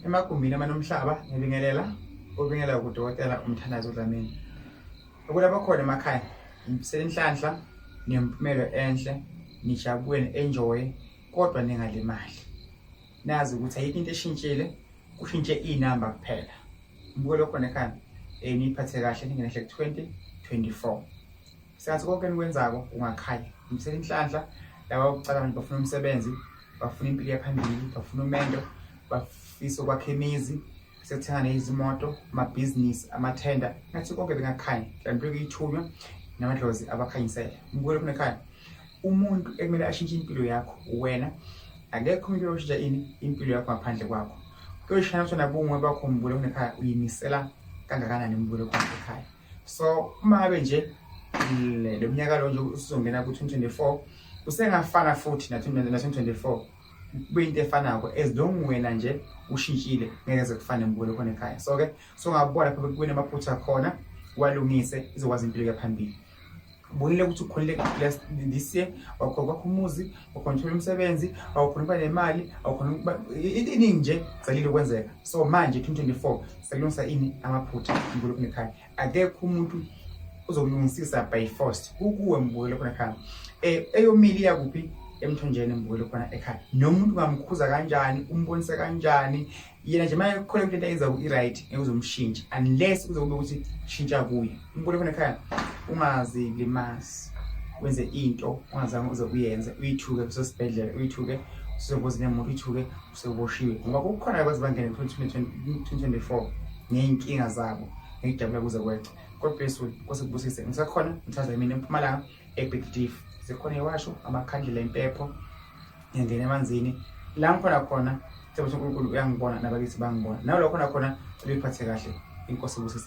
Emagumbini amanomhlaba ngibingelela ubingelela kudokotela uMthandazo Dlamini. Ukulapha khona emakhaya ngifisela inhlanhla nempumelo enhle nijabule enjoy kodwa ningalimali. Nazi ukuthi ayikho into eshintshile kushintshe inamba kuphela. Mbukelo khona ekhaya niyiphathe kahle ningenehle ku-2024. Sengathi konke enikwenzako kungakhanya. Ngifisela inhlanhla laba bokucala manje bafuna umsebenzi, bafuna impilo yaphambili, bafuna umendo, bafisa ukwakha imizi, sekuthenga nezimoto, amabhizinisi, amathenda. Ngathi konke bengakhanya. Mhlawumbe kuyithunywa namadlozi abakhanyisele. Mbukele khona ekhaya. Umuntu ekumele ashintshe impilo yakho wena akekho umuntu oyoshintsha ini impilo yakho ngaphandle kwakho. Kuyoshaya ukuthi nabungwe bakho mbukele khona ekhaya uyimisela kangakanani mbukele khona ekhaya. So uma ngabe nje lo mnyaka lo nje usuzongena ku-2024 usengafana futhi na-2024 kube into efanako as long wena nje ushintshile ngeke ze kufane mbukelo khona ekhaya. So ke so ngabona lapho bekubona amaphutha khona walungise izokwazi impilo yaphambili. Ubonile ukuthi ukhonile this year wakhona kwakho umuzi wakhona uthola umsebenzi awukhona ukuba nemali awukhona ukuba iningi nje zalile ukwenzeka. So manje 2024 sekulungisa ini amaphutha mbukelo khona ekhaya. Akekho umuntu ozokulungisisa by force kukuwe mbukelo khona ekhaya. Eyomile iyakuphi emthonjeni mbukelo khona ekhaya. Nomuntu ungamkhuza kanjani umbonise kanjani yena nje maye khona into ayenza i-right ngeke uzomshintsha unless kuze kube ukuthi shintsha kuye. Umbukelo khona ekhaya ungazilimazi wenze into ungazange uze uyenze uyithuke usesibhedlela uyithuke usengozini yemoto uyithuke useboshiwe ngoba kukhona abaze bangene ku-2024 ngey'nkinga zabo ngijabula kuze kweqe. God bless you. Nkosi kubusise. Ngisakhona ngithaza mina eMpumalanga eBig Deep. Zikhona iwasho amakhandlela impepho ngiyangena emanzini la ngikhona khona themba uNkulunkulu uyangibona nabakithi bangibona nawe la khona khona cela uyiphathe kahle inkosi ibusise.